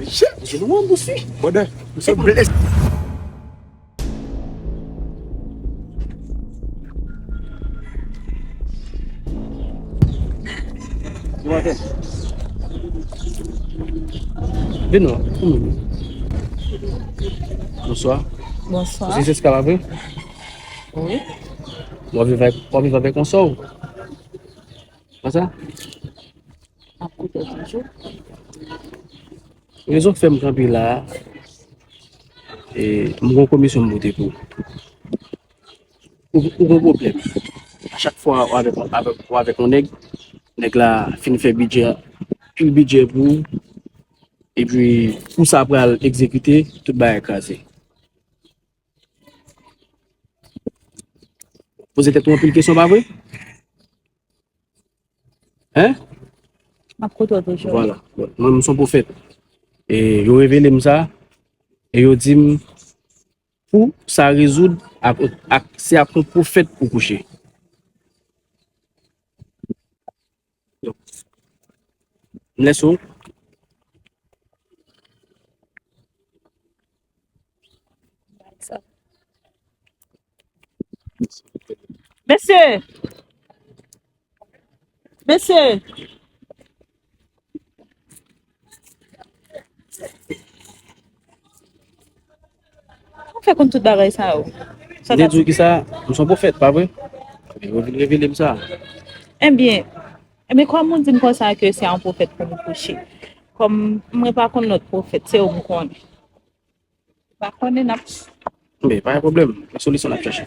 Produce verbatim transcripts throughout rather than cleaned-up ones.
Shit, je know I'm the sweet. Brother, I'm so blessed. Vin non. Bonswa. Bonswa. Ou se Jessica, pa vre? Wi. W ap viv avèk, w ap viv avèk yon sè w? Pa sa? M ap koute w toujou. Rezon k fè m kanpe la a, e, m gon komisyon m pote pou ou. Ou, ou gon pwoblèm. A chak fwa ou avèk, avèk, ou avèk yon nèg, nèg la fin fè bidjè, pil bidjè pou ou, epi kou sa pral egzekite, tout bagay kraze. Poze tèt ou anpil kesyon, pa vre? Hein? M ap koute w toujou. Vwala. Bon, mwen, m se yon pwofèt. E yo revele m sa, e yo di m, pou sa rezoud, ak, ak, se ak yon pwofèt pou kouche. Donk, m lèse w. Mesye! Mesye! Ou fè konn tout bagay sa yo? Sa m te di w ki sa, m se yon pwofèt, pa vre? Yo vin revele m sa. Ebyen, ebyen, kòman w di m konsa ke se a yon pwofèt pou m kouche? Kòm mwen pa konn lòt pwofèt, se ou m konnen. Pa konnen n ap. Men, pa gen pwoblèm. Gen solisyon n ap chache.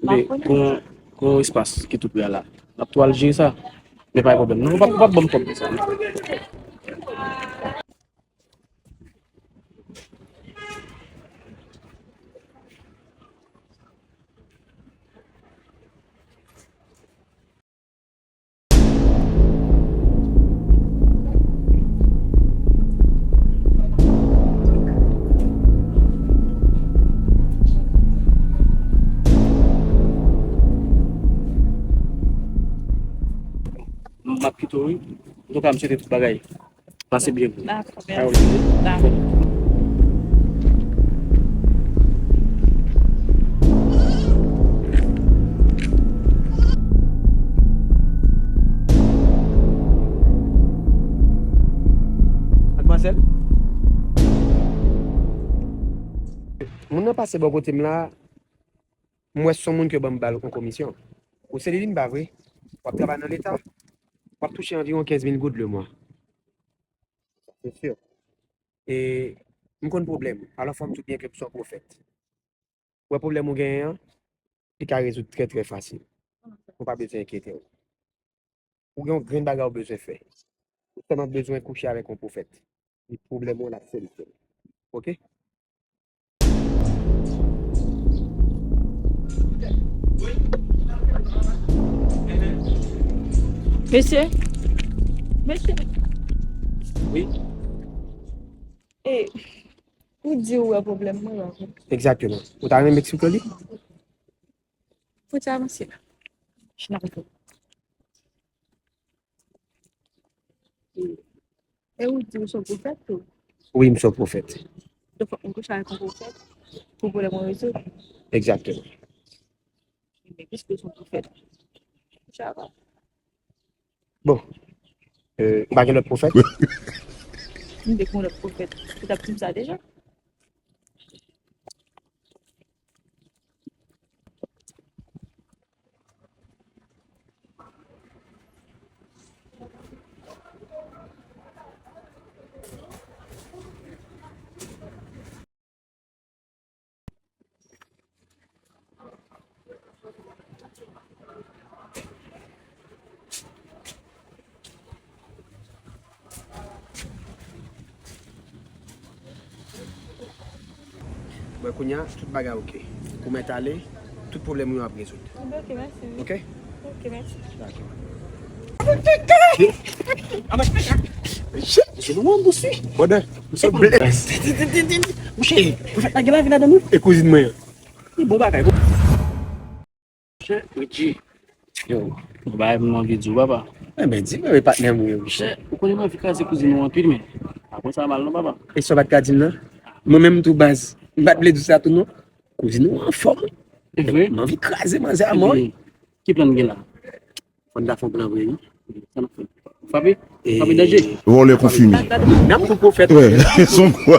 Men, gon, gon espas ki tou pre a la. N ap tou al jere sa. Men pa gen pwoblèm. Non, ou p ap, ou p ap ban m kòb pou sa, non. M ap kite w, wi. Antouka, m swete tout bagay. Pase byen pou ou. Dakò, mèsi. Dakò. Madmwazèl? Moun nan pase bò kote m la, m wè se yon moun ke ban m ba l yon komisyon. Ou se Liline, pa vre? W ap travay nan Leta? W ap touche anviwon kenz mil goud le mwa. Se si. E m konn pwoblèm ou. Alò, fò m di w byen ke m se yon pwofèt. Ou wè pwoblèm ou genyen an, li ka rezoud trè, trè fasil. Ou pa bezwen enkyete w. Ou gen yon grenn bagay ou bezwen fè. Ou sèlman bezwen kouche avèk yon pwofèt. E pwoblèm ou an ap solisyone. Oke? Mesye? Mesye? Wi. E, ou di ou wè pwoblèm mwen la. Egzakteman. Ou ta renmen m eksplike w li? Fò w te avanse la. J n ap. E ou di ou se yon pwofèt tou? Wi, m se yon pwofèt. Donk, fòk mwen kouche avèk yon pwofèt pou pwoblèm mwen rezoud? Egzakteman. Men piske ou se yon pwofèt, kouche avè m. Bon. Euh, ou pa gen lòt pwofèt? M te gen yon lòt pwofèt ki t ap di m sa deja. Bon, kounye a, tout bagay oke. Ou mèt ale, tout pwoblèm ou yo ap rezoud. Oke, mèsi. Oke? Oke, mèsi. Dakò. Shit, je know I'm the sweet. Brother, I'm so blessed. Mouche, pwofèt la gen lavi ladan l wi. E kouzin mwen an? Li bon bagay, bon. Chen, Richie. Yo, yon bagay pou m anvi di w, papa. Enben, di mwen, patnè m ou ye, wi. Chè, ou konnen m anvi kraze kouzin ou anpil, men. Apre sa, mal non, papa. E sa w pa t ka di m nan? Mwen menm tou, baz. M pa t vle di w sa tou, non. Kouzin ou anfòm. E vre? M anvi kraze manzè a mò. Ebyen, ki plan n gen la? Fò n ta fè yon plan vre, wi. Sa n ap fè? Frape? Frape danje? Vòlè konfime. N ap tou pwofèt. Wè, son kwa.